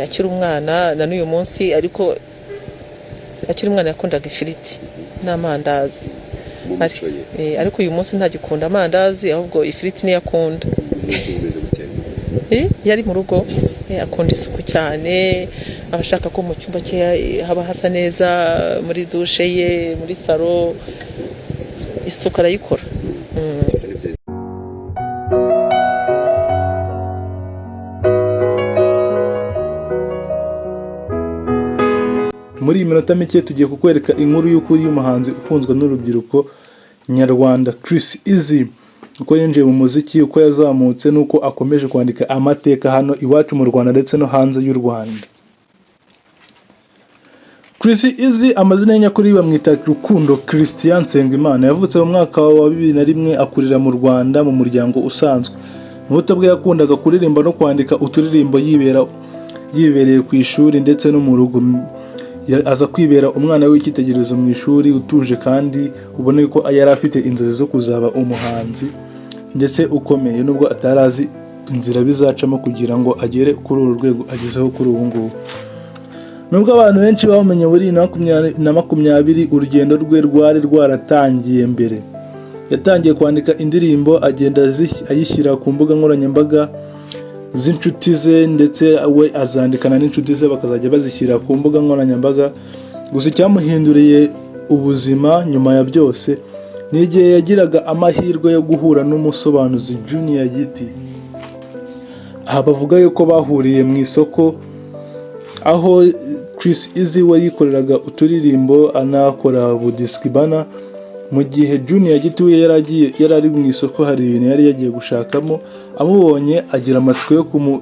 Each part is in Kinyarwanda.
Akiri umwana na n'uyu munsi, ariko akiri umwana yakundaga ifiriti n'amandazi. Mu mico ye? Ariko uyu munsi ntagikunda amandazi, ahubwo ifiriti niyo akunda. Umunsi umeze gute? Iyo ari mu rugo, akunda isuku cyane, aba ashaka ko mu cyumba cye haba hasa neza, muri dushe ye, muri salo, isuku arayikora. Byose ni byiza. Muri iyi minota mike tugiye kukwereka inkuru y'ukuri y'umuhanzi ukunzwe n'urubyiruko nyarwanda Chris Eazy, uko yinjiye mu muziki, uko yazamutse n'uko akomeje kwandika amateka hano iwacu mu Rwanda ndetse no hanze y'u Rwanda. Chris Eazy, amazina ye nyakuri bamwita Rukundo Christian Nsengimana. Yavutse mu mwaka wa 2001, akurira mu Rwanda mu muryango usanzwe. Mu buto bwe yakundaga kuririmba no kwandika uturirimbo yibereye ku ishuri ndetse no mu rugo. Aza kwibera umwana w'icyitegererezo mu ishuri, utuje kandi ubona ko yari afite inzozi zo kuzaba umuhanzi ndetse ukomeye, nubwo atari azi inzira bizacamo kugira ngo agere kuri uru rwego agezeho kuri ubu ngubu. Nubwo abantu benshi bamumenye muri 2020, urugendo rwe rwari rwaratangiye mbere. Yatangiye kwandika indirimbo, agenda ayishyira ku mbuga nkoranyambaga z'inshuti ze, ndetse we azandikana n'inshuti ze bakazajya bazishyira ku mbuga nkoranyambaga. Gusa icyamuhinduriye ubuzima nyuma ya byose ni igihe yagiraga amahirwe yo guhura n'umusobanuzi Junior Giti. Aha bavuga yuko bahuriye mu isoko, aho Chris Eazy we yikoreraga uturirimbo anakora budiskibana, mu gihe Junior Giti we yari agiye, yari ari mu isoko, hari ibintu yari yagiye gushakamo. Amubonye agira amatsiko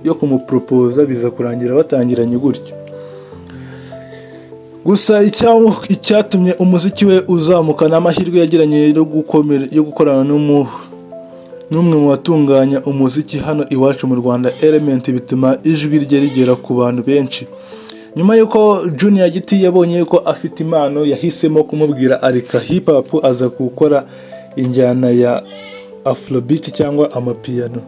yo kumuporopoza, biza kurangira batangiranye gutyo. Gusa icyatumye umuziki we uzamuka ni amahirwe yagiranye yo gukorana n'umwe mu batunganya umuziki hano iwacu mu Rwanda, Element, bituma ijwi rye rigera ku bantu benshi. Nyuma y'uko Junior Giti yabonye ko afite impano, yahisemo kumubwira areka hip hop, aza gukora injyana ya afrobeat cyangwa amapiano.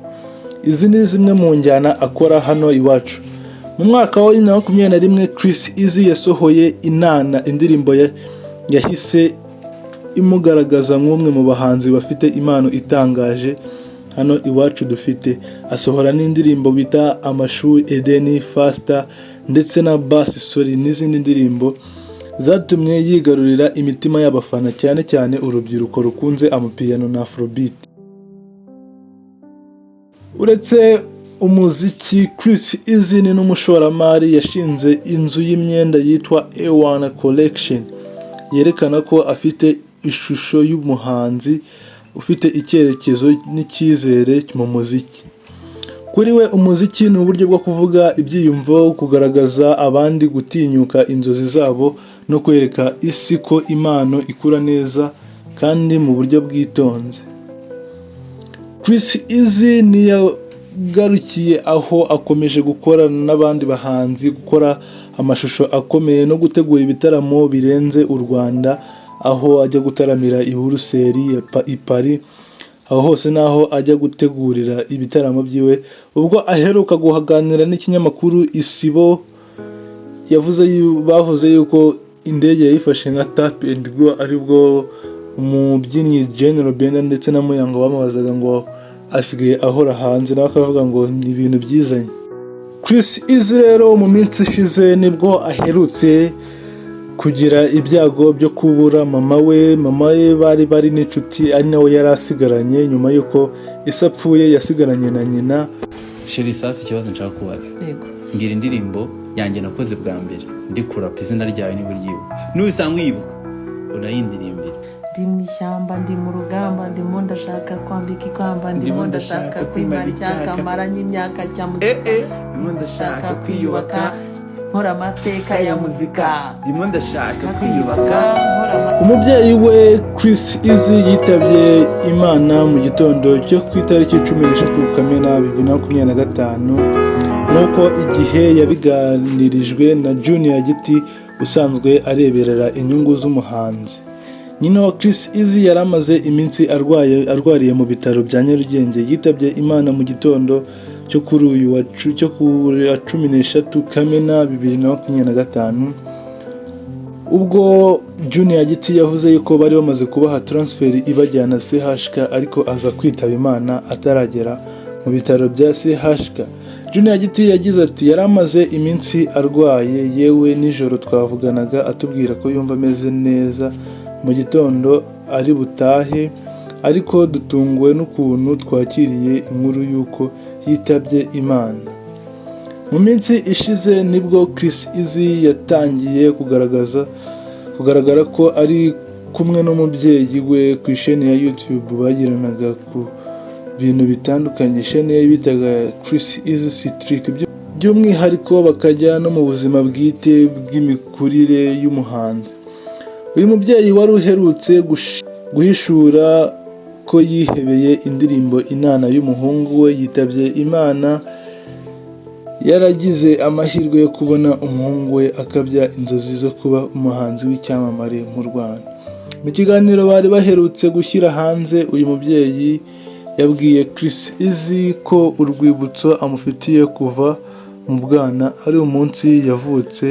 Izi ni zimwe mu njyana akora hano iwacu. Mu mwaka wa 2021, Chris Eazy yasohoye Inana, indirimbo yahise imugaragaza nk'umwe mu bahanzi bafite impano itangaje hano iwacu dufite. Asohora n'indirimbo bita Amashuri, Edeni, Faster ndetse na Basi Sorry, n'izindi ndirimbo zatumye yigarurira imitima y'abafana, cyane cyane urubyiruko rukunze amapiano na afrobeat. Uretse umuziki, Chris Eazy ni n'umushoramari. Yashinze inzu y'imyenda yitwa A1 Collection, yerekana ko afite ishusho y'umuhanzi ufite icyerekezo n'icyizere mu muziki. Kuri we, umuziki ni uburyo bwo kuvuga ibyiyumvo, kugaragaza abandi gutinyuka inzozi zabo no kwereka isi ko impano ikura neza kandi mu buryo bwitonze. Chris Eazy ntiyagarukiye aho, akomeje gukorana n'abandi bahanzi, gukora amashusho akomeye no gutegura ibitaramo birenze u Rwanda, aho ajya gutaramira i Buruseli, i Paris, aho hose naho ajya gutegurira ibitaramo byiwe. Ubwo aheruka guhaganira n'ikinyamakuru Isibo, bavuze yuko indege yayifashe nka tap and go, aribwo umubyinnyi General Benda ndetse na Muyango bamubazaga ngo asigaye ahora hanze, nawe akavuga ngo ni ibintu byizanye. Chris Eazy rero, mu minsi ishize nibwo aherutse kugira ibyago byo kubura mama we. Mama we bari n'inshuti, ari nawe yari asigaranye nyuma y'uko ise apfuye, yasigaranye na nyina. Chérie, sasa ikibazo nshaka kubaza. Yego. Mbwira indirimbo yanjye nakoze bwa mbere ndi kurapa, izina ryayo niba uryibuka, nubisanga uyibuka unayindirimbire. Ndi mu ishyamba, ndi mu rugamba, ndimo ndashaka kwambika ikamba, ndimo ndashaka kwimara icyaka maranye imyaka cya muzika. Ndimo ndashaka kwiyubaka. Nkora amateka ya muzika. Ndimo ndashaka kwiyubaka. Nkora Umubyeyi we Chris Eazy yitabye Imana mu gitondo cyo ku itariki 13 Kamena 2025, nk'uko Igihe yabiganirijwe na Junior Giti usanzwe areberera inyungu z'umuhanzi. Nyina wa Chris Eazy yari amaze iminsi arwaye, arwariye mu bitaro bya Nyarugenge. Yitabye Imana mu gitondo cyo kuri uyu wa cyo kuri wa 13 Kamena 2025, ubwo Junior Giti yavuze yuko bari bamaze kubaha transfer ibajyana CHK, ariko aza kwitaba Imana ataragera mu bitaro bya CHK. Junior Giti yagize ati: "Yari amaze iminsi arwaye, yewe nijoro twavuganaga atubwira ko yumva ameze neza, mu gitondo ari butahe, ariko dutunguwe n'ukuntu twakiriye inkuru y'uko yitabye Imana." Mu minsi ishize nibwo Chris Eazy yatangiye kugaragara ko ari kumwe n'umubyeyi we ku isheni ya YouTube, bagiranaga ku bintu bitandukanye, isheni ye bitaga Chris Eazy Citric, by'umwihariko bakajya no mu buzima bwite bw'imikurire y'umuhanzi. Uyu mubyeyi wari uherutse guhishura ko yihebeye indirimbo Inana y'umuhungu we, yitabye Imana yaragize amahirwe yo kubona umuhungu we akabya inzozi zo kuba umuhanzi w'icyamamare mu Rwanda. Mu kiganiro bari baherutse gushyira hanze, uyu mubyeyi yabwiye Chris Eazy ko urwibutso amufitiye kuva mu bwana ari umunsi yavutse,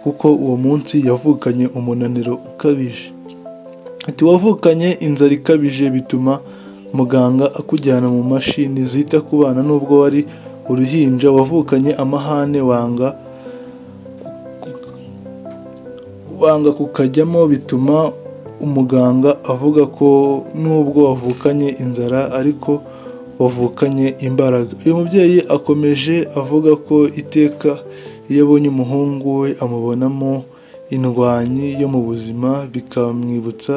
kuko uwo munsi yavukanye umunaniro ukabije. Ati: "Wavukanye inzara ikabije, bituma muganga akujyana mu mashini zita ku bana nubwo wari uruhinja. Wavukanye amahane, wanga kukajyamo, bituma umuganga avuga ko nubwo wavukanye inzara ariko wavukanye imbaraga." Uyu mubyeyi akomeje avuga ko iteka iyo abonye umuhungu we amubonamo indwanyi yo mu buzima, bikamwibutsa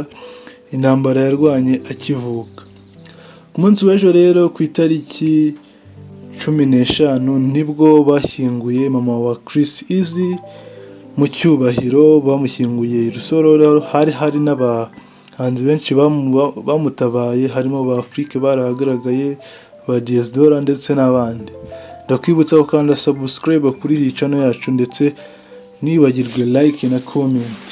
intambara yarwanye akivuka. Ku munsi w'ejo rero, ku itariki 15, nibwo bashyinguye mama wa Chris Eazy mu cyubahiro. Bamushyinguye i Rusororo, hari hari n'abahanzi benshi bamutabaye, harimo ba Afrique barahagaragaye, ba Diez Dola ndetse n'abandi. Ndakwibutsa gukanda subscribe kuri iyi channel yacu, ndetse ntiwibagirwe like na comment.